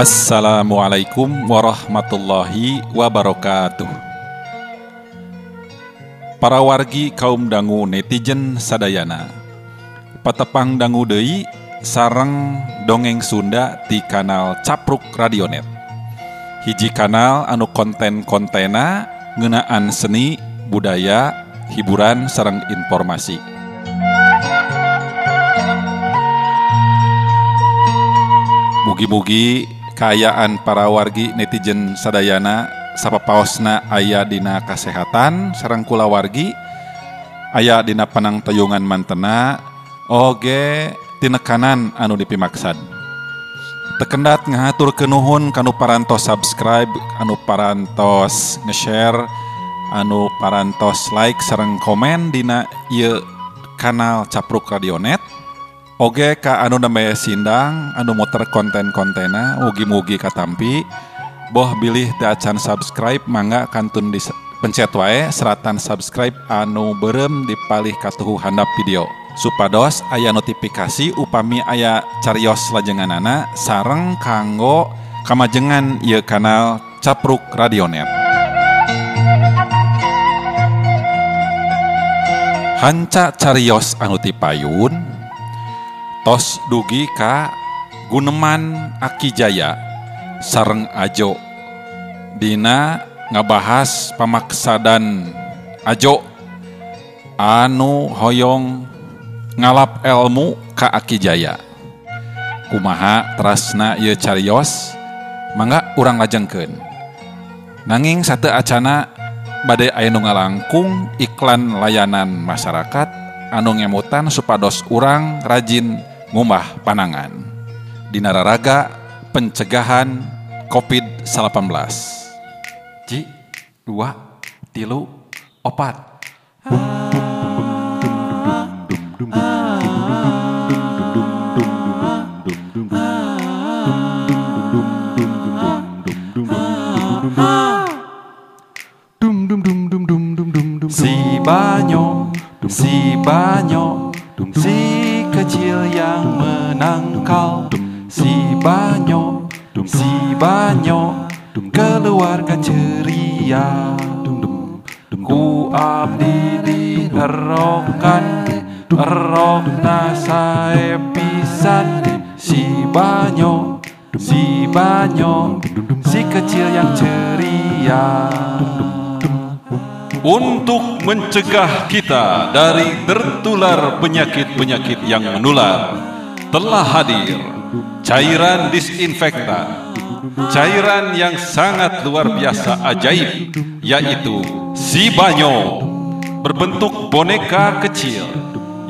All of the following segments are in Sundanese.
Assalamualaikum warahmatullahi wabarakatuh. Para wargi kaum dangu netizen sadayana, patepang dangu deui sareng dongeng Sunda di kanal Capruk Radionet. Hiji kanal anu konten-kontena ngeunaan seni, budaya, hiburan sareng informasi. Mugi-mugi kaayaan para wargi netizen sadayana sapapaosna aya dina kasehatan sareng kulawargi, aya dina panangtayungan mantena oge tinekanan anu dipimaksad. Tekendat ngahaturkeun nuhun kanu parantos subscribe, anu parantos nge-share, anu parantos like sareng komen dina ieu kanal Capruk Radionet. Oge ka anu nembe sindang anu muter konten-kontena mugi-mugi katampi. Boh bilih teu acan subscribe mangga kantun di pencet wae seratan subscribe anu beureum di palih katuhu handap video supados aya notifikasi upami aya carios lajenganana sareng kanggo kamajengan ieu kanal Capruk Radionet. Hanca carios anu tipayun tos dugi ka guneman Aki Jaya sareng Ajo dina ngabahas pamaksadan Ajo anu hoyong ngalap elmu ka Aki Jaya. Kumaha terasna ieu carios mangga urang lajengkeun. Nanging sateu acana bade aya nu ngalangkung iklan layanan masyarakat anu ngemutan supados urang rajin ngumbah panangan dina raraga pencegahan COVID-19. Ji, 2, 3, 4. Si Banyo, si Banyo, si kecil yang menangkal. Si Banyo, si Banyo, keluarga ceria. Ku abdi dierokan, erokna sae pisan. Si Banyo, si Banyo, si kecil yang ceria. Untuk mencegah kita dari tertular penyakit-penyakit yang menular, telah hadir cairan disinfektan, cairan yang sangat luar biasa ajaib, yaitu Si Banyo, berbentuk boneka kecil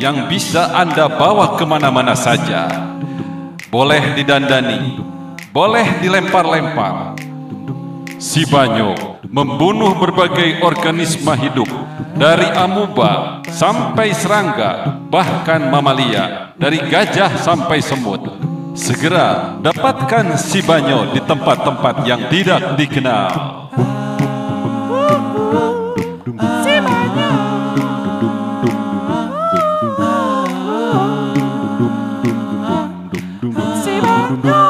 yang bisa Anda bawa kemana-mana saja. Boleh didandani, boleh dilempar-lempar. Si Banyo membunuh berbagai organisme hidup, dari amuba sampai serangga, bahkan mamalia, dari gajah sampai semut. Segera dapatkan Si Banyo di tempat-tempat yang tidak dikenal. Si Banyo. Si Banyo.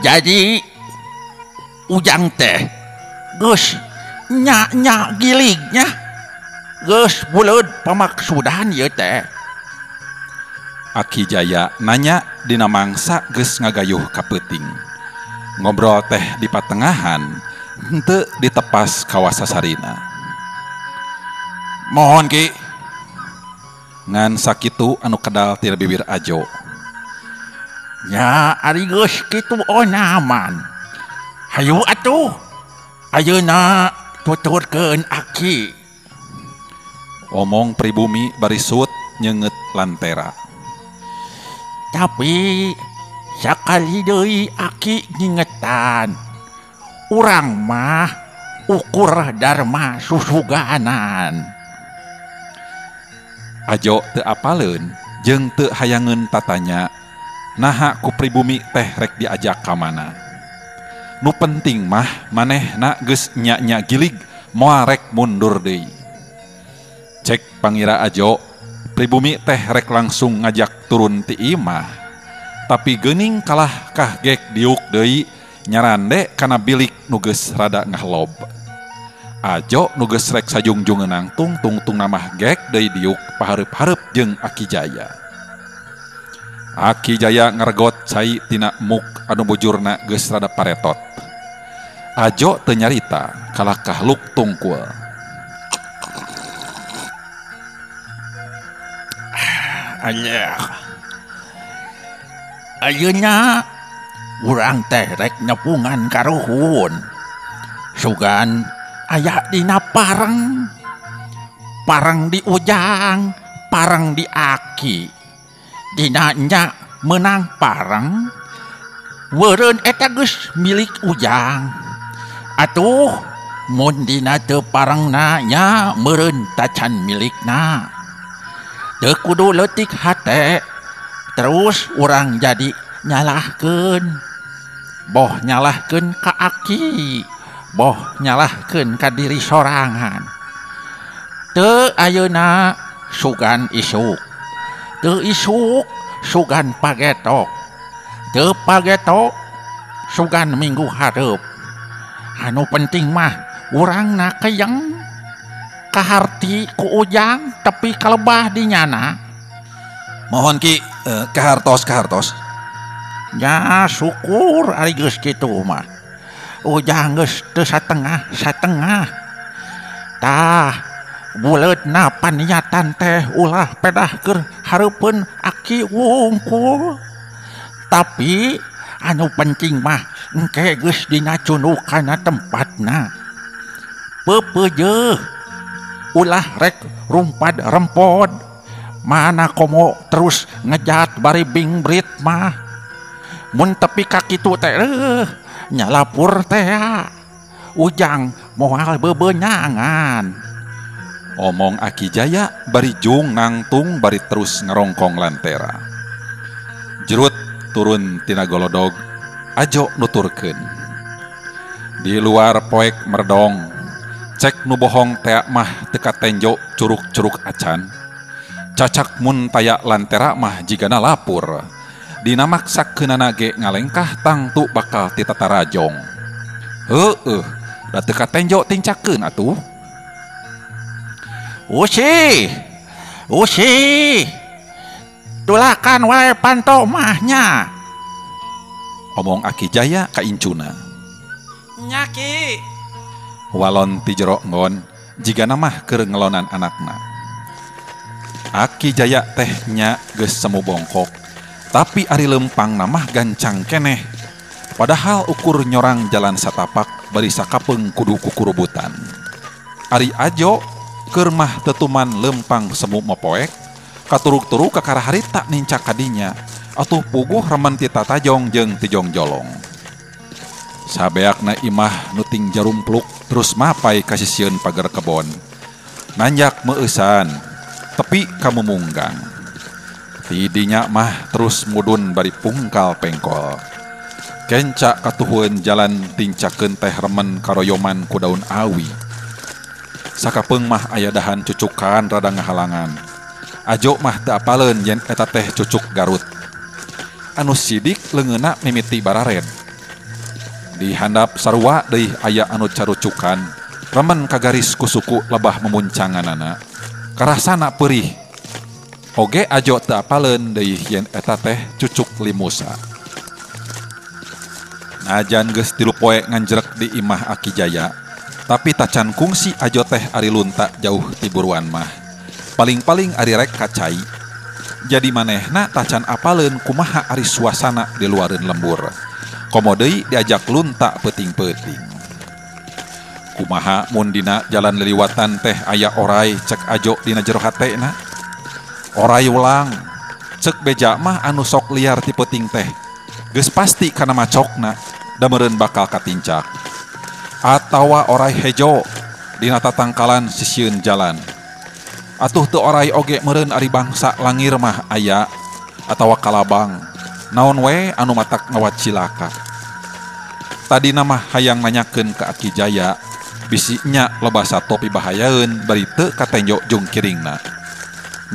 Jadi ujang teh geus nya-nya gilignya geus buleud pamaksudan ieu teh. Aki Jaya nanya dina mangsa geus ngagayuh ka peuting. Ngobrol teh di patengahan henteu ditepas kawasasarina. Mohon Ki. Ngan sakitu anu kedal tir bibir Ajo. Nya ari geus kitu onaman. Hayu atuh. Ayeuna tuturkeun Aki. Omong pribumi bari suut nyeungeut lantera. Tapi sakali deui Aki ngingetan. Urang mah ukur dharma susuganan. Ajo teu apaleun jeung teu hayangeun tatanya Naha ku pribumi teh rek diajak ka mana. Nu penting mah manehna geus nya-nya gilig moal rek mundur deui. Cek pangira Ajo, pribumi teh rek langsung ngajak turun ti imah. Tapi geuning kalah kah gek diuk deui nyarande kana bilik nu geus rada ngahlob. Ajo nu geus rek sajungjungeun nangtung tungtung namah gek deui diuk pahareup-hareup jeung Aki Jaya. Aki Jaya ngargot cai tina muk anu bujurna geus rada paretot. Ajo teu nyarita kalah kahluk tungkul. Alah. Ayeuna urang teh rek nyepungan karuhun. Sugan aya dina pareng. Pareng di Ujang, pareng di Aki. Dina nya meunang pareng, meureun eta geus milik Ujang. Atuh mun dina teu parengna nya meureun tacan milikna. Teu kudu leutik hate, terus urang jadi nyalahkeun. Boh nyalahkeun ka Aki, boh nyalahkeun ka diri sorangan. Teu ayeuna sugan isuk, teu isuk sugan pagetok, teu pagetok sugan minggu hareup. Anu penting mah urangna keyeng kaharti ku Ujang tepi kalebah di nyana. Mohon Ki, kahartos kahartos. Ya syukur ari geus kitu mah. Ujang geus teu satengah satengah. Tah buleutna paniatan teh ulah pedah keur hareupeun Aki wungkul. Tapi anu penting mah engke geus dina cunukana tempatna. Peupeujeuh ulah rek rumpad rempod. Mana komo terus ngejat bari bingbrit mah. Mun tepi ka kitu teh nyalapur teh. Ujang moal bebenyangan. Omong Aki Jaya bari jung nangtung bari terus ngarongkong lantera. Jerut turun tina golodog, Ajo nuturkeun. Di luar poek merdong, cek nu bohong tea mah teu katenjo curuk-curuk acan. Cacak mun taya lantera mah jigana lapur. Dina maksakkeunana ge ngalengkah tangtu bakal titatarajong. Heueuh, da teu katenjo tincakeun atuh. Usi, usi, tulakan wae panto mahnya. Omong Aki Jaya ka incuna. Nya Ki. Walon ti jero nggon, jigana mah keur ngelonan anakna. Aki Jaya teh nya geus semu bongkok, tapi ari lempang mah gancang keneh. Padahal ukur nyorang jalan satapak bari sakapeung kudu kukurubutan. Ari Ajo keur mah tetuman lempang semu mopoek, katuruk-turuk kakara harita nincak kadinya, atuh puguh remen ti tatajong jeung ti jongjolong. Sabeakna imah nu ting jarumpluk terus mapai ka sisieun pagar kebon. Nanjak meueusan, tepi ka mumunggang. Ti dinya mah terus mudun bari pungkal pengkol. Kenca katuhueun jalan tincakeun teh remen karoyoman ku daun awi. Sakapeung mah aya dahan cucukan rada ngahalangan. Ajo mah teu apaleun yen eta teh cucuk Garut. Anu sidik leungeunna mimiti barared. Di handap sarua deui aya anu carucukan, remen kagaris ku suku lebah memuncanganana. Karasana perih. Oge Ajo teu apaleun deui yen eta teh cucuk limusa. Najan geus 3 poe nganjrek di imah Aki Jaya, tapi tacan kungsi Ajo teh ari lunta jauh ti buruan mah. Paling-paling ari rek ka cai. Jadi manehna tacan apaleun kumaha ari suasana di luareun lembur. Komo deui diajak lunta peuting-peuting. Kumaha mun dina jalan liliwatan teh aya orai cek Ajo dina jero hatena. Orai ulang, cek beja mah anu sok liar ti peuting teh. Geus pasti kana macokna da meureun bakal katincak. Atawa orai hejo dina tatangkalan sisieun jalan. Atuh teu orai oge meureun ari bangsa langir mah aya atawa kalabang. Naon we anu matak ngawat cilaka. Tadi nama hayang nanyakeun ka Aki Jaya, bisi nya loba sato pibahayaeun bari teu katenjo jungkiringna.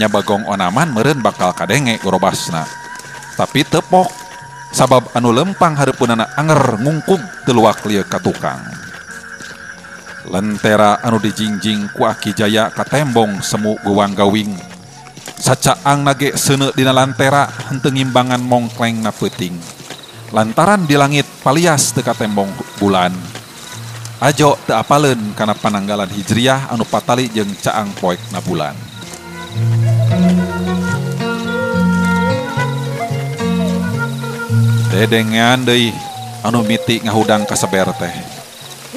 Nya Bagong Onaman meureun bakal kadenge gorobasna. Tapi tepok sabab anu lempang hareupeunana anger ngungkug teu luak lieu ka tukang. Lentera anu dijingjing ku Aki Jaya katembong semu gewang gawing. Sacaang nage seuneu dina lantera henteu ngimbangan mongkleng na peuting. Lantaran di langit palias teu katembong bulan. Ajo teu apaleun kana pananggalan Hijriah anu patali jeung caang poek na bulan. Dedengean deui anu miti ngahudang kaseber teh.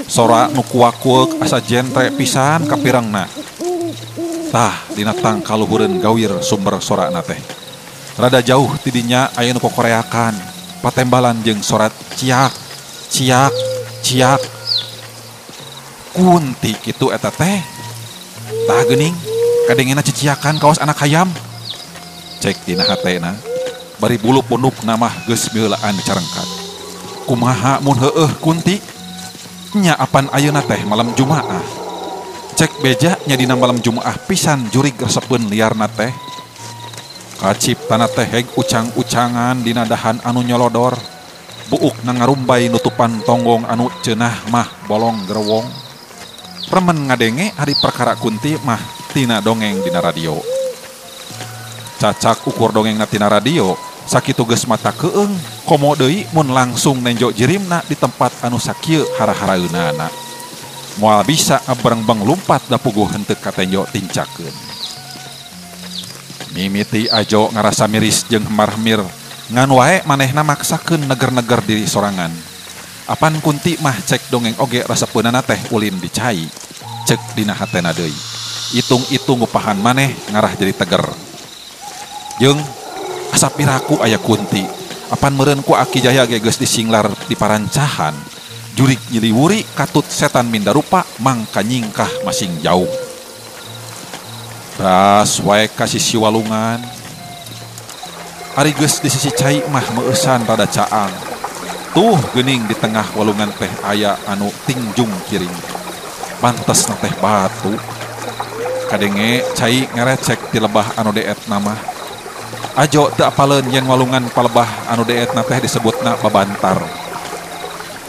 Sora nu kuak-kuak asa jentre pisan kapirengna. Tah dina tangkal luhureun gawir sumber sorana teh. Rada jauh tidinya aya nu kokoreakan, patembalan jeung sorat ciak, ciak, ciak. Kunti kitu eta teh. Tah geuning kadengena ciciakan kaos anak hayam. Cek dina hatena, bari bulu pundukna mah geus miheulaan carengkat. Kumaha mun heueuh kunti? Nya apan ayeuna teh malam Jumaah. Cek beja nya dina malam Jumaah pisan jurig resepeun liarna teh. Kaciptana teh heg ucang-ucangan dina dahan anu nyolodor. Buukna ngarumbay nutupan tonggong anu ceunah mah bolong gerewong. Remen ngadenge ari perkara kunti mah tina dongeng dina radio. Cacak ukur dongengna tina radio, sakitu geus mata keung, komo deui mun langsung nenjo jirimna di tempat anu sakieu hara-haraeunana. Moal bisa aberengbeng lumpat da puguh henteu katenjo tincakeun. Mimiti Ajo ngarasa miris jeung hemar-hemir, ngan wae manehna maksakeun neger-neger diri sorangan. Apan kunti mah cek dongeng oge resepeunana teh ulin di cai. Cek dina hatena deui. Itung-itung ngupahan maneh ngarah jadi teger. Jeung asa piraku aya kunti. Apan meureun ku Aki Jaya ge geus disinglar di parancahan. Jurik nyiliwuri katut setan mindarupa mangka nyingkah masing jauh. Bras wae ka sisi walungan. Ari geus di sisi cai mah meueusan rada caang. Tuh geuning di tengah walungan teh aya anu tingjung kiring. Pantesna teh batu. Kadenge cai ngerecek ti lebah anu deetna mah. Ajo teu apaleun yen walungan palebah anu deetna teh disebutna babantar.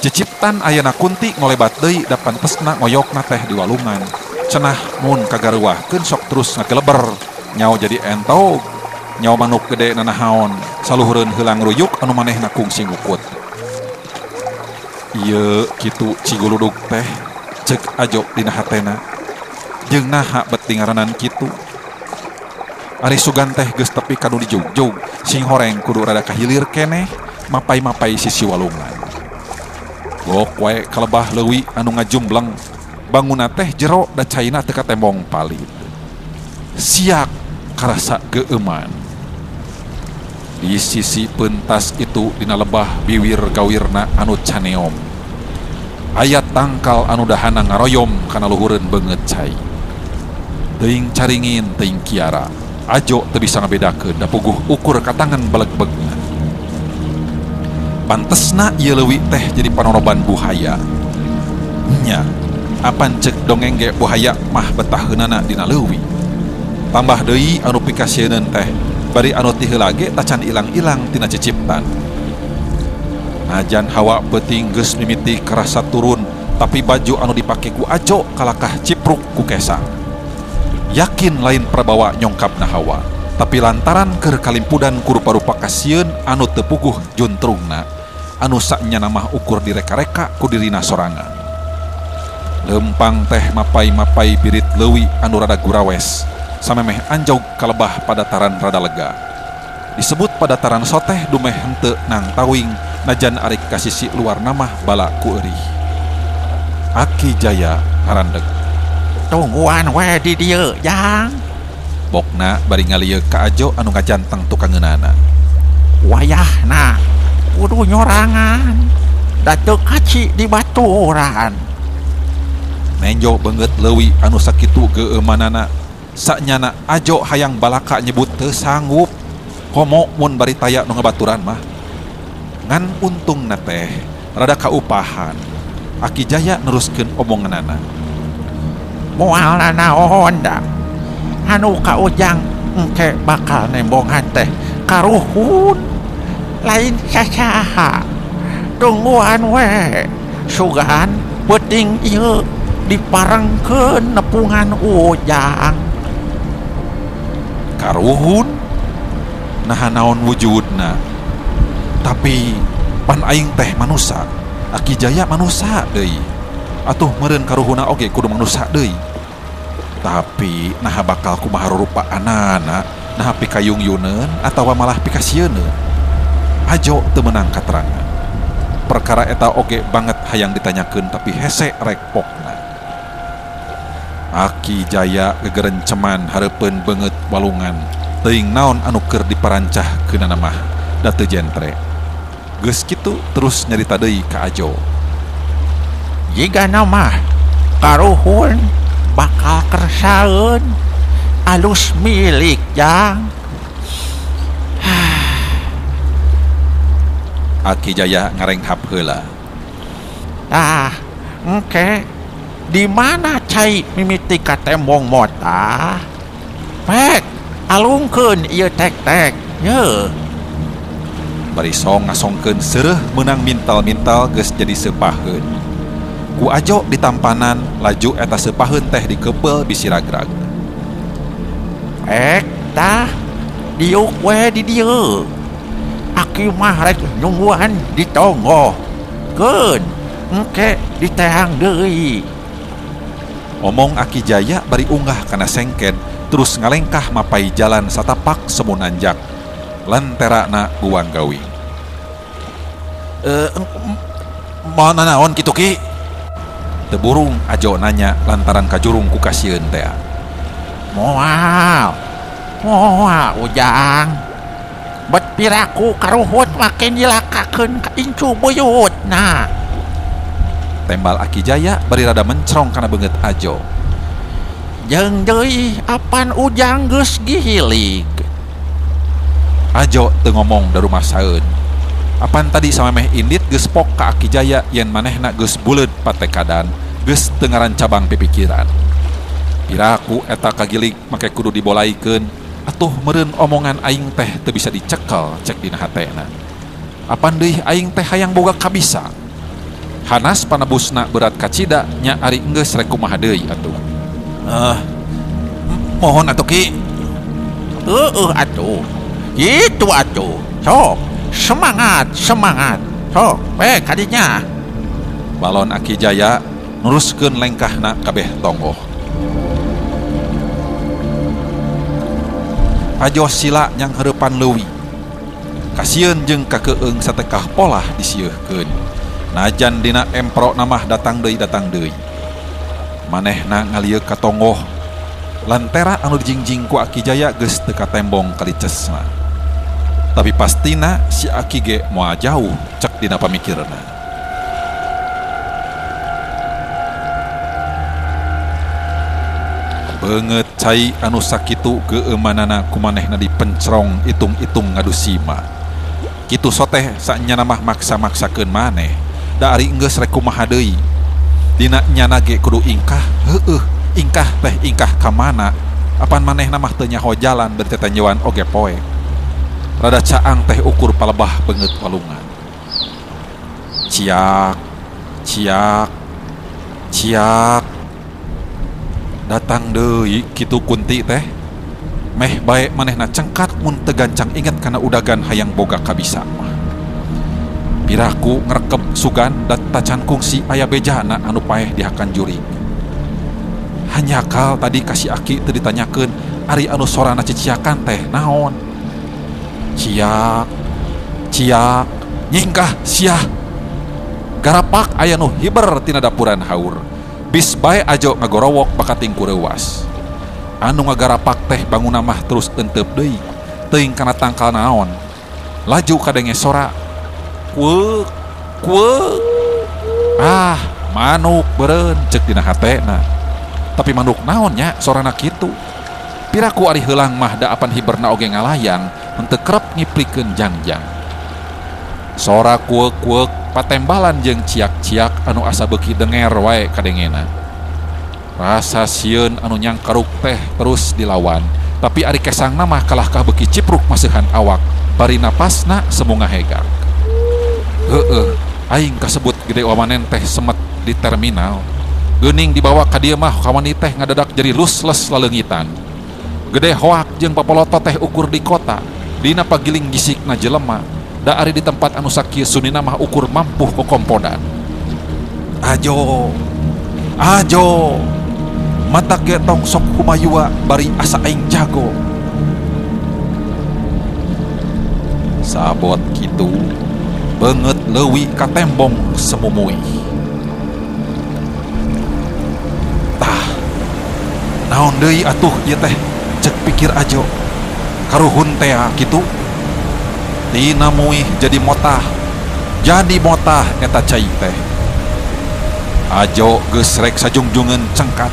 Ciciptan ayana kunti ngolebat deui da pantesna ngoyokna teh di walungan. Cenah mun kagaruahkeun sok terus ngageleber, nyawa jadi entog. Nyawa manuk gede nanahaon, saluhureun heulang ruyuk anu manehna kungsi ngukut. Ieu kitu Ciguludug teh, ceuk Ajo dina hatena. Jeung naha bet dingaranan kitu. Ari sugan teh geus tepi ka nu dijugjug, sing horeng kudu rada kahilir keneh, mapai-mapai sisi walungan. Gok wae kalebah leuwi anu ngajumbleng, bangunna teh jero da caina teu katembong palit. Siak karasa geueuman. Di sisi pentas itu dina lebah biwir gawirna anu caneom. Aya tangkal anu dahana ngaroyom kana luhureun beungeut cai. Teuing caringin teuing kiara. Ajo teu bisa ngabedakeun da puguh ukur katangan belegbegna. Pantesna ieu leuwi teh jadi panoroban buhaya. Nya, apan ceuk dongeng ge buhaya mah betaheunana dina leuwi. Tambah deui anu pikasieun teh, bari anu ti heula ge tacan ilang-ilang tina ciciptan. Najan hawa peuting geus mimiti karasa turun, tapi baju anu dipake ku Ajo kalakah cipruk ku kesang. Yakin lain prabawa nyongkapna hawa, tapi lantaran keur kalimpudan ku rupa-rupa kasieun anu teu puguh juntrungna, anu saknyana mah ukur direka-reka ku dirina sorangan. Lempang teh mapai-mapai birit leuwi anu rada gurawes, samemeh anjog kalebah padataran rada lega. Disebut padataran soteh dumeh henteu nang tawing, najan arik ka sisi luar namah bala ku eurih. Aki Jaya ngarandeg. Tungguan we di dieu, Jang. Bokna bari ngalieu ka Ajo anu ngajanteng tukangeunana. Wayahna kudu nyorangan, da teu kaci di baturan. Nenjo beungeut leuwi anu sakitu geueumanana. Saknyana Ajo hayang balaka nyebut teu sanggup. Komo mun bari taya nu ngabaturan mah. Ngan untungna teh rada kaupahan. Aki Jaya neruskeun omonganana. Moal nanaon da. Anu ka Ujang engke bakal nembongan teh karuhun. Lain sasaha. Tungguan we. Sugan peuting ieu diparengkeun nepungan Ujang. Karuhun? Naha naon wujudna? Tapi pan aing teh manusa. Aki Jaya manusa deui. Atuh meureun karuhuna oge kudu manusa deui. Tapi naha bakal kumaha rupaanana, naha pikayung-yuneun atawa malah pikasieun. Ajo teu meunang katerangan. Perkara eta oge banget hayang ditanyakeun tapi hese rek pokna. Aki Jaya gegerenceman hareupeun beungeut walungan. Teuing naon anu keur diparancah keunana mah da teu jentre. Geus kitu terus nyarita deui ka Ajo. Jigana mah karuhun bakal kersaeun alus milik Jang. Aki Jaya ngarenghap heula. Tah, engke di mana cai mimiti ka tembong mota? Pek, alungkeun ieu tek-tek. Ye. Bari song ngasongkeun seureuh meunang mintal-mintal geus jadi seupaheun. Ku Ajo ditampanan laju eta seupaheun teh dikeupel bisi ragrag. Pek, tah diuk we di dieu. Aki mah rek nungguan di tonggoh. Keun, engke diteang deui. Omong Aki Jaya bari unggah kana sengken terus ngalengkah mapai jalan satapak semunanjak. Lanterana guang gawing. Mau nanaon kitu Ki? Teu burung Ajo nanya lantaran kajurung ku kasieun teh. Moal. Moal Ujang. Bet piraku karuhut make nyilakakeun ka incu buyutna. Tembal Aki Jaya bari rada mencrong kana beungeut Ajo. Jeung deui apan Ujang geus gihilig. Ajo teu ngomong darumasaeun. Apan tadi samemeh indit geus pok ka Aki Jaya yen manehna geus buleud patekadan, geus teu ngarancabang pipikiran. Piraku eta kagilig make kudu dibolaikeun, atuh meureun omongan aing teh teu bisa dicekel cek dina hatena. Apan deui aing teh hayang boga kabisa. Hanas panebusna berat kacida nya ari enggeus rek kumaha deui atuh. Mohon atuh Ki. Heueuh atuh. Itu atuh. Sok, semangat, semangat. Sok, we kadinya. Balon Aki Jaya neruskeun lengkahna kabeh tonggoh. Ajo sila nyang hareupan leuwi. Kasieun jeung kakeung satekah polah disieurkeun. Najan dina empro namah datang deui datang deui. Manehna ngalieuk ka tonggoh. Lantera anu dijingjing ku Aki Jaya geus teu katembong kalicesna. Tapi pastina si Aki ge moal jauh cek dina pamikirna. Beungeut cai anu sakitu geueumanana ku manehna dipencrong itung-itung ngadu sima. Kitu soteh sanyana mah maksa-maksakeun maneh. Da ari enggeus rek kumaha deui. Dina nyana ge kudu ingkah, heueuh, ingkah teh ingkah ka mana? Apan manehna mah teu nyaho jalan bari tetanjewan oge poe. Rada caang teh ukur palebah beungeut walungan. Ciak, ciak, ciak. Datang deui kitu kunti teh. Meh bae manehna cengkat mun teu gancang inget kana udagan hayang boga kabisa mah. Piraku ngrekep sugan dan tacan kungsi aya bejana anu paeh dihakan jurig. Hanyakal tadi kasih Aki teu ditanyakeun ari anu sorana ciciakan teh naon. Ciak, ciak, nyingkah siah. Garapak aya nu hiber tina dapuran haur. Bis bae Ajo ngagorowok bakating ku reuwas. Anu ngagarapak teh bangunna mah terus enteup deui. Teuing kana tangkal naon. Laju kadenge sora. Kueuk, kueuk. Ah, manuk beureun cek dina hatena. Tapi manuk naon nya sorana kitu. Piraku ari heulang mah da apan hiberna oge ngalayang, henteu kerep ngiplikeun jangjang. Sora kuek-kuek patembalan jeung ciak-ciak anu asa beuki denger wae kadengena. Rasa sieun anu nyangkaruk teh terus dilawan, tapi ari kesangna mah kalahkah beuki cipruk maseuhan awak, bari napasna semu ngahegak. Heueuh, aing kasebut gede wamanen teh semet di terminal. Geuning dibawa ka dieu mah kawani teh ngadadak jadi lusles laleungitan. Gede hoak jeung papoloto teh ukur di kota, dina pagiling gisikna jelema, da ari di tempat anu sakieu sunina mah ukur mampuh kokompodan. Ajo, ajo, mata ge tong sok humayua bari asa aing jago. Sabot kitu, beungeut leuwi katembong semumuih. Tah, naon deui atuh ieu teh, cek pikir Ajo. Karuhun tea kitu. Tina muih jadi motah eta cai teh. Ajo geus rek sajungjungeun cengkat,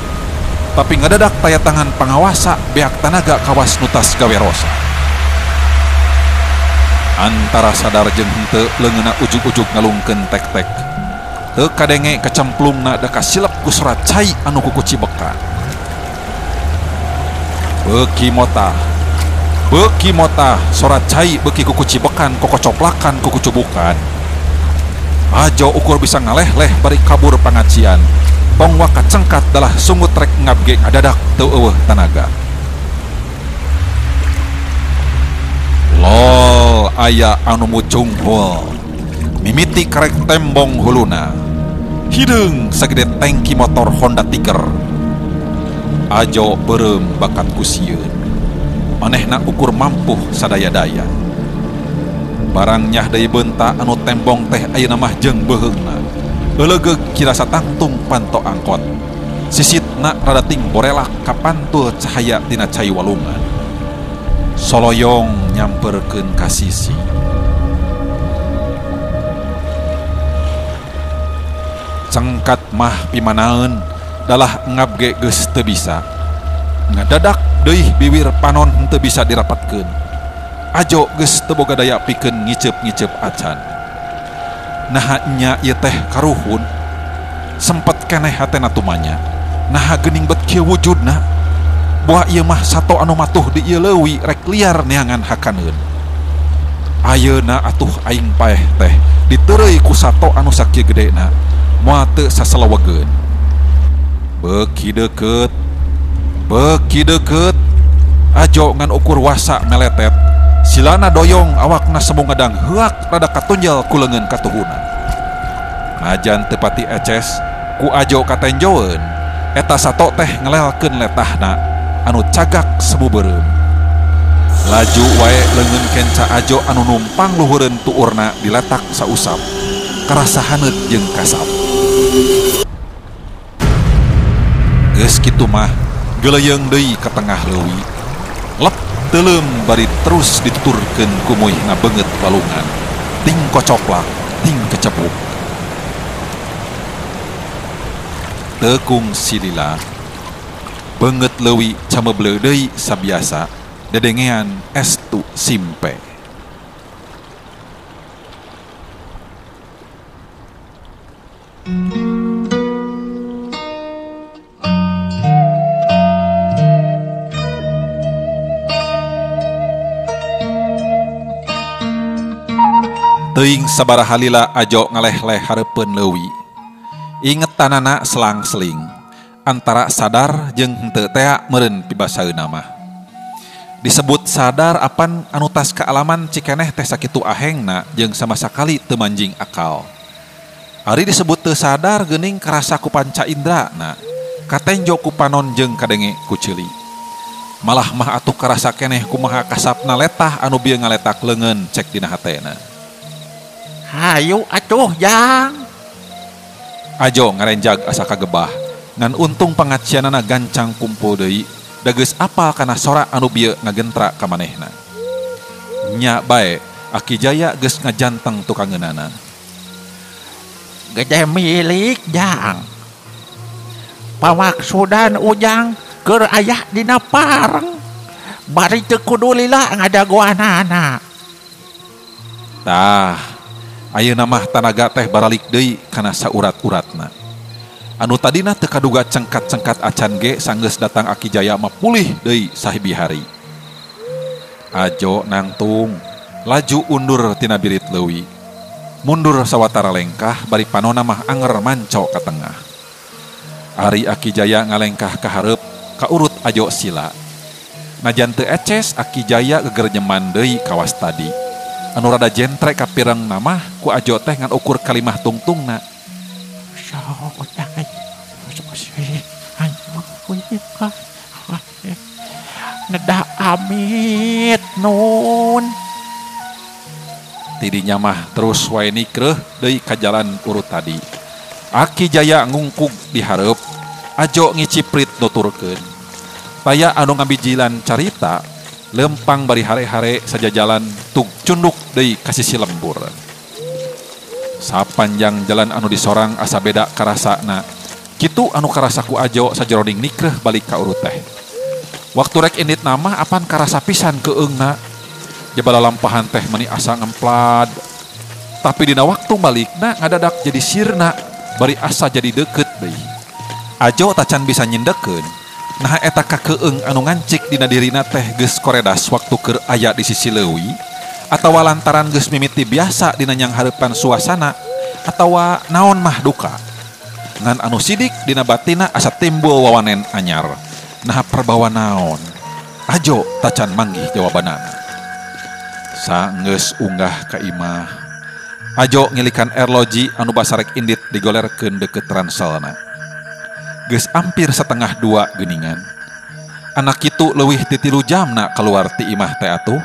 tapi ngadadak taya tangan pangawasa beak tanaga kawas nutas gawe rosa. Antara sadar jeung henteu leungeunna ujug-ujug ngalungkeun tek-tek. Teu kadenge kacemplungna da kasilep ku sora cai anu kukuci beka. Beuki motah sora cai beuki kukuci bekan kokocoplakan kukucubukan. Ajo ukur bisa ngaleh-leh bari kabur pangacian. Tong waka cengkat dalah sungut rek ngabge ngadadak teu eueuh tanaga. Lol aya anu mucunghul. Mimiti karek tembong huluna. Hideung sagede tangki motor Honda Tiger. Ajo beureum bakat ku sieun. Manehna ukur mampuh sadaya-daya. Barang nyah deui beunta anu tembong teh ayeuna mah jeung beuheungna. Eulegeug kirasa tangtung panto angkot. Sisitna rada ting borelak kapantul cahaya tina cai walungan. Soloyong nyamperkeun ka sisi. Cengkat mah pimanaeun dalah ngabge geus teu bisa. Ngadadak deui biwir panon henteu bisa dirapatkeun. Ajo geus teu boga daya pikeun ngiceup-ngiceup acan. Naha nya ieu teh karuhun. Sempet keneh hatena tumanya. Naha geuning bet kieu wujudna. Buah ieu mah sato anu matuh di ieu leuwi rek liar neangan hakaneun. Ayeuna atuh aing paeh teh diteureuy ku sato anu sakieu gedena. Moal teu saselewegeun. Beuki deukeut, Ajo ngan ukur wasa meletet. Silana doyong awakna semu ngadang heuak rada katunjal ku leungeun katuhuna. Najan teu pati eces ku Ajo katenjoeun, eta sato teh ngelelkeun letahna anu cagak semu beureum. Laju wae leungeun kenca Ajo anu numpang luhureun tuurna diletak sausap. Karasa haneut jeung kasap. Geus kitu mah geleyeung deui ka tengah leuwi. Lep teuleum bari terus dituturkeun ku muihna beungeut walungan. Ting kocoplak, ting kecepuk. Tekung silila. Beungeut leuwi camebleu deui sabiasa, dedengean estu simpe. Teuing sabaraha lila Ajo ngaleh-leh hareupeun leuwi. Ingetanana selang-seling antara sadar jeung henteu tea meureun pibasaeuna mah. Disebut sadar apan anu tas kaalaman cikeneh teh sakitu ahengna jeung sama sakali teu manjing akal. Ari disebut teu sadar geuning karasa ku panca indrana, katenjo ku panon jeung kadenge ku ceuli. Malah mah atuh karasa keneh kumaha kasapna letah anu bieu ngaletak leungeun cek dina hatena. Hayu atuh jang. Ajo ngarenjag asa kagebah. Ngan untung pangacianana gancang kumpul deui, da geus apal kana sora anu bieu ngagentra ka manehna. Nya bae, Aki Jaya geus ngajanteng tukangeunana. Gede milik jang. Pamaksudan ujang keur aya dina pareng. Bari teu kudu lila ngadagoanana. Tah, Ayeuna mah tanaga teh baralik deui kana saurat-uratna. Anu tadina teu kaduga cengkat-cengkat acan ge sanggeus datang Aki Jaya mah pulih deui sahibi hari. Ajo nangtung laju undur tina birit leuwi. Mundur sawatara lengkah bari panona mah anger manco ka tengah. Ari Aki Jaya ngalengkah ka hareup kaurut Ajo sila. Najan teu eces Aki Jaya gegerjeman deui kawas tadi. Anu rada jentre kapireng namah ku Ajo teh ngan ukur kalimah tungtungna. Nedah amit nun. Tidinya mah terus wae nikreuh deui ka jalan urut tadi. Aki Jaya ngungkug di hareup, Ajo ngiciprit nuturkeun. Taya anu ngabijilan carita, lempang bari hare-hare sajajalan tug cunduk deui ka sisi lembur. Sapanjang jalan anu disorang asa beda karasana. Kitu anu karasa ku Ajo sajeroning nikreuh balik ka urut teh. Waktu rek indit nama apan karasa pisan keungna. Jabala lampahan teh meni asa ngemplad. Tapi dina waktu balikna ngadadak jadi sirna, bari asa jadi deket deui. Ajo tacan bisa nyindekeun. Nah eta kakeung anu ngancik dina dirina teh geus koredas waktu keur aya di sisi leuwi atawa lantaran geus mimiti biasa dina nyanghareupan suasana atawa naon mah duka. Ngan anu sidik dina batina asa timbul wawanen anyar. Nah perbawa naon? Ajo tacan manggih jawabanana. Sanggeus unggah ka imah. Ajo ngilikan erloji anu basarek indit digolerkeun deukeut ranselna. Geus ampir 1:30 geuningan. Anak kitu leuwih ti 3 jamna keluar ti imah teh atuh.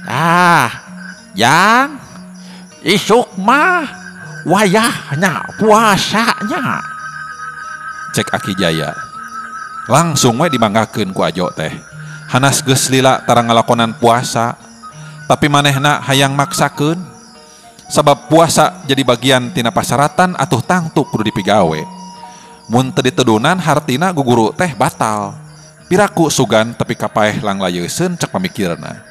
Ah, jang isuk mah wayahna puasanya. Cek Aki Jaya. Langsung we dimanggakeun ku Ajo teh. Hanas geus lila tara ngalakonan puasa, tapi manehna hayang maksakeun. Sabab puasa jadi bagian tina pasaratan atuh tangtu kudu dipigawe. Mun teu ditedunan hartina guguru teh batal. Piraku sugan tepi ka paeh langlayeuseun cek pamikirna.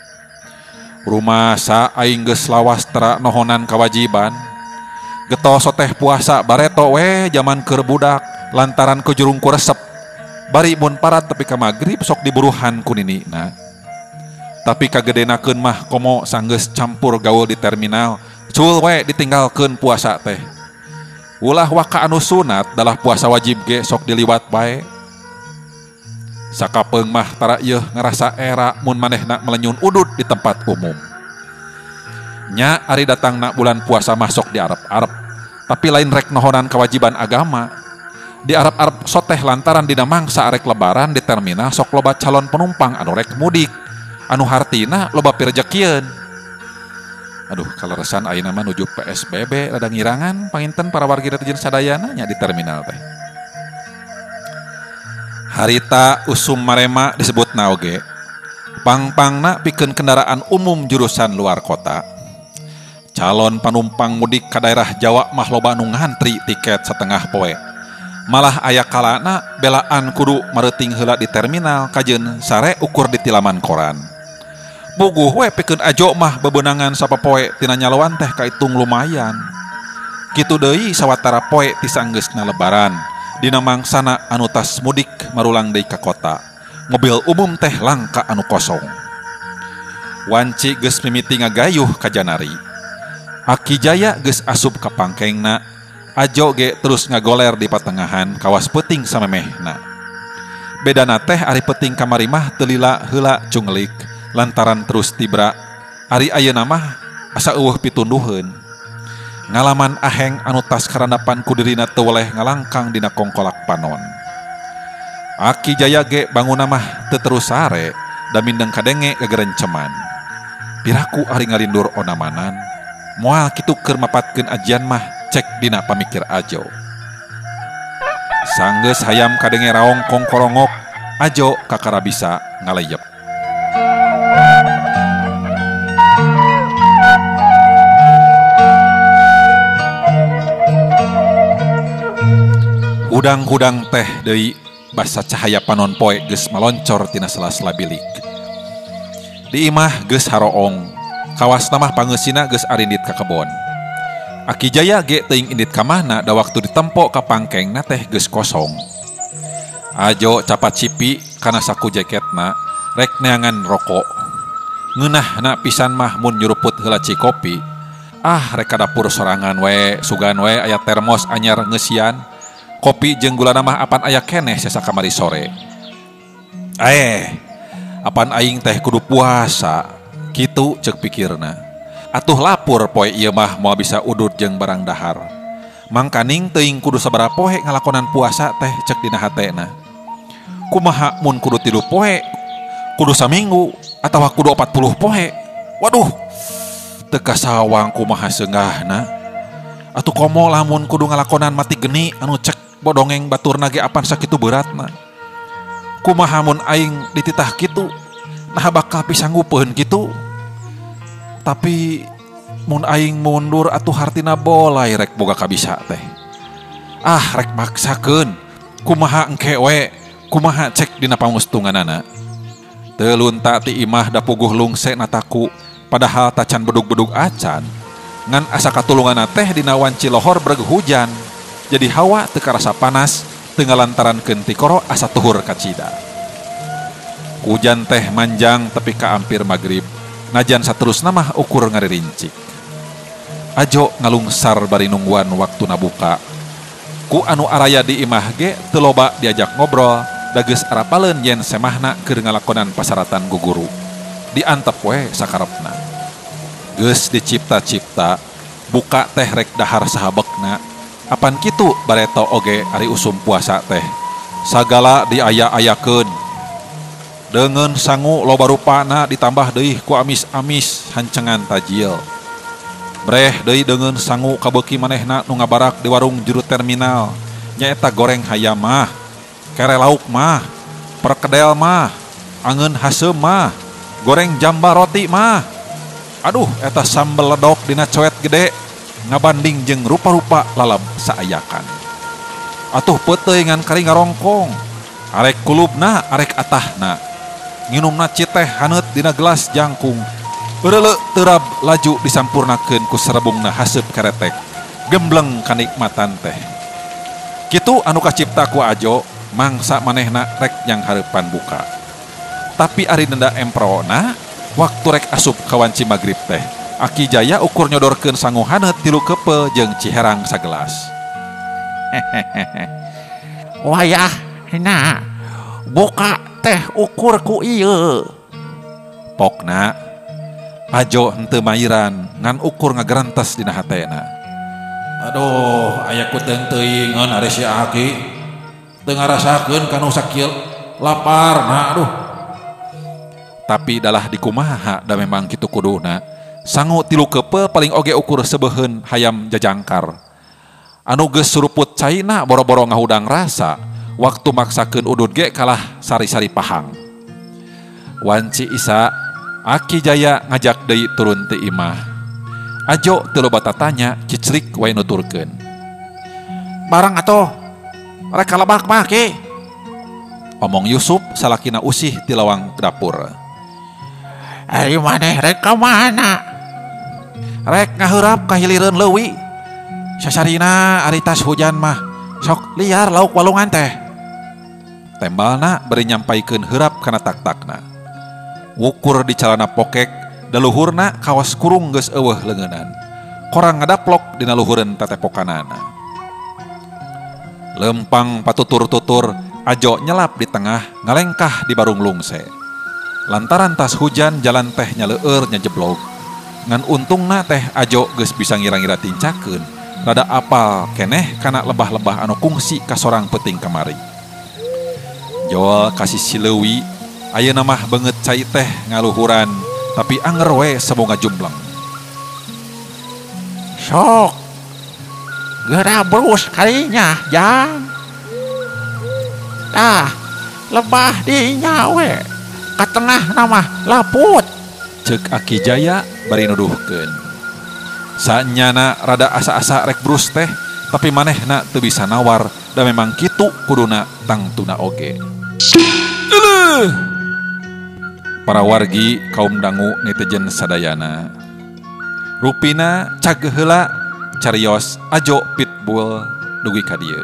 Rumasa aing geus lawas tara nohonan kawajiban. Getos teh puasa bareto we jaman keur budak lantaran kujurung ku resep. Bari mun parat tepi ka magrib sok diburuhan ku ninina. Tapi kagedenakeun mah komo sanggeus campur gaul di terminal. Cul we ditinggalkeun puasa teh. Ulah waka anu sunat dalah puasa wajib ge sok diliwat bae. Sakapeung mah tara ieu ngarasa era mun manehna melenyun udud di tempat umum. Nya ari datangna bulan puasa mah sok diarep-arep, tapi lain rek nohonan kewajiban agama. Diarep-arep soteh lantaran dina mangsa arek lebaran di terminal sok loba calon penumpang anu rek mudik, anu hartina loba pirejekieun. Aduh, kaleresan ayeuna mah nuju PSBB rada ngirangan panginten para wargi netizen sadayana nya di terminal teh. Harita usum marema disebutna oge. Pang-pangna pikeun kendaraan umum jurusan luar kota. Calon panumpang mudik ka daerah Jawa mah loba nu ngantri tiket setengah poe. Malah aya kalana belaan kudu mareuting heula di terminal kajeun sare ukur di tilaman koran. Puguh we pikeun Ajo mah bebenangan sapapoe tina nyaloan teh kaitung lumayan. Kitu deui sawatara poe ti sanggeusna lebaran dina mangsana anu tas mudik marulang deui ka kota. Mobil umum teh langka anu kosong. Wanci geus mimiti ngagayuh ka janari. Aki Jaya geus asup ka pangkengna. Ajo ge terus ngagoler di patengahan kawas peuting samemehna. Bedana teh ari peuting kamari mah teu lila heula cunglik lantaran terus tibra. Ari ayeuna mah asa eueuh pitunduheun. Ngalaman aheng anu tas karandapan ku dirina teu weleh ngalangkang dina kongkolak panon. Aki Jaya ge banguna mah teu terus sare da mindeng kadenge gegerenceman. Piraku ari ngalindur onamanan, moal kitu keur mapatkeun ajian mah cek dina pamikir Ajo. Sanggeus hayam kadenge raong kongkorongok, Ajo kakara bisa ngaleyep. Hudang-hudang teh deui basa cahaya panon poe geus maloncor tina sela-sela bilik. Di imah geus haroong, Kawasna mah pangeusina geus arindit ka kebon. Aki Jaya ge teuing indit ka mana da waktu ditempo ka pangkengna teh geus kosong. Ajo capat cipi kana saku jaketna rek neangan rokok. Ngeunahna pisan mah mun nyuruput heula cikopi. Ah rek ka dapur sorangan we, sugan we aya termos anyar ngeusian. Kopi jeung gulana mah apan aya keneh sesa kamari sore. Apan aing teh kudu puasa, kitu ceuk pikirna. Atuh lapur poe ieu mah moal bisa udud jeung barang dahar. Mangkaning teuing kudu sabaraha poe ngalakonan puasa teh ceuk dina hatena. Kumaha mun kudu 3 poe, kudu saminggu atawa kudu 40 poe. Waduh, teu kasawang kumaha seunggahna. Atuh komo lamun kudu ngalakonan mati geni anu cek bodongeng baturna ge apan sakitu beratna. Kumaha mun aing dititah kitu, nah bakal pisanggupeun kitu. Tapi mun aing mundur atuh hartina bolai rek boga kabisa teh. Ah rek maksakeun, kumaha engke we, kumaha cek dina pangustunganana. Teu lunta ti imah da puguh lungse nataku, padahal tacan bedug-bedug acan. Ngan asa katulunganna teh dina wanci lohor breg hujan. Jadi hawa teu karasa panas, teu ngalantarankeun tikoro asa tuhur kacida. Hujan teh manjang tepi ka ampir magrib. Najan saterusna mah ukur ngaririncik. Ajo ngalungsar bari nungguan waktuna buka. Ku anu araya di imah ge teu loba diajak ngobrol, da geus arapaleun yen semahna keur ngalakonan pasaratan guguru. Diantep we sakarepna. Geus dicipta-cipta, buka teh rek dahar sahabekna. Apan kitu bareto oge ari usum puasa teh. Sagala diaya-ayakeun. Deungeun sangu loba rupana ditambah deui ku amis-amis hancengan tajil. Breh deui deungeun sangu kabeuki manehna nu ngabarak di warung juru terminal. Nyaeta goreng hayam mah, kere lauk mah, perkedel mah, angeun haseum mah, goreng jamba roti mah. Aduh, eta sambel ledok dina coet gede ngabanding jeung rupa-rupa lalab saayakan. Atuh peuteuy ngan kari ngarongkong, arek kulubna arek atahna. Nginumna citeh haneut dina gelas jangkung. Eureuleu terab laju disampurnakeun ku serebungna haseup keretek. Gembleng kanikmatan teh. Kitu anu kacipta ku Ajo, mangsa manehna rek yang hareupan buka. Tapi ari denda emprona, waktu rek asup ka wanci magrib teh, Aki Jaya ukur nyodorkeun sangu haneut 3 kepe jeung ciherang sagelas. Wayah na buka teh ukur ku ieu. Pokna Ajo henteu mairan ngan ukur ngagerentes dina hatena. Aduh, aya ku teuing-teuingeun ari si Aki. Teu ngarasakeun kanu sakieu lapar nah aduh. Tapi dalah dikumaha da memang kitu kuduna. Sangu 3 kepe paling oge ukur sebeuheun hayam jajangkar. Anu geus suruput caina boro-boro ngahudang rasa, waktu maksakeun udud ge kalah sari-sari pahang. Wanci Isa, Aki Jaya ngajak deui turun ti imah. Ajo teu loba tatanya cicrik wae nuturkeun. Barang atuh rek kalebak mah ki. Omong Yusuf salakina usih ti lawang dapur. Ari maneh rek ka mana? Rek ngaheurap ka hilireun leuwi. Sasarina ari tas hujan mah sok liar lauk walungan teh. Tembalna bari nyampaikeun heurap kana tak-takna. Wukur di calana pokek, daluhurna kawas kurung geus eueuh leungeunnan. Korang ngadaplok dina luhureun tetepokanana. Lempang patutur-tutur, Ajo nyelap di tengah, ngalengkah di barung lungse. Lantaran tas hujan jalan teh nyaleueur nyajeblog. Ngan untungna teh Ajo geus bisa ngira-ngira tincakeun, rada apal keneh kana lebah-lebah anu kungsi ka sorang peuting kamari. Jol kasih sileui, ayeuna mah beungeut cai teh ngaluhuran, tapi anger we semoga jumbleng. Sok geura brus kalinya jang. Tah lebah dinya we ka tengah nama laput. Ceuk Aki Jaya bari nuduhkeun. Sanyana rada asa-asa rek brus teh, tapi manehna teu bisa nawar da memang kitu kuduna tangtuna oge. Para wargi kaum dangu netizen sadayana. Rupina cageuh heula carios Ajo Pitbull dugi ka dieu.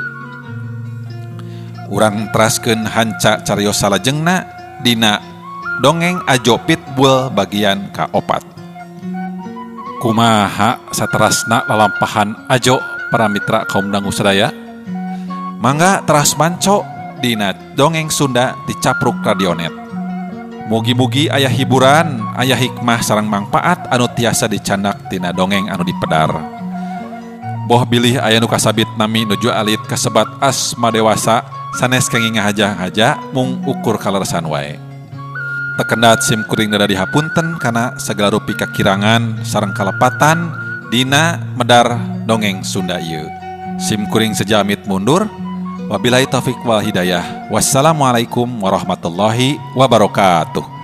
Urang teraskeun hanca carios salajengna dina dongeng Ajo Pitbull bagian kaopat. Kumaha saterasna lalampahan Ajo para mitra kaum dangu sadaya? Mangga teras manco dina dongeng Sunda di Capruk Radionet. Mugi-mugi aya hiburan, aya hikmah sareng mangpaat anu tiasa dicandak tina dongeng anu dipedar. Boh bilih aya nu kasabit nami nuju alit kasebat asma dewasa sanes kenging ngahaja-haja mung ukur kaleresan wae. Tekendat sim kuring dada dihapunten kana segala rupi kakirangan sareng kalepatan dina medar dongeng Sunda ieu. Sim kuring sejamit mundur. Wabillahi taufik wal hidayah. Wassalamualaikum warahmatullahi wabarakatuh.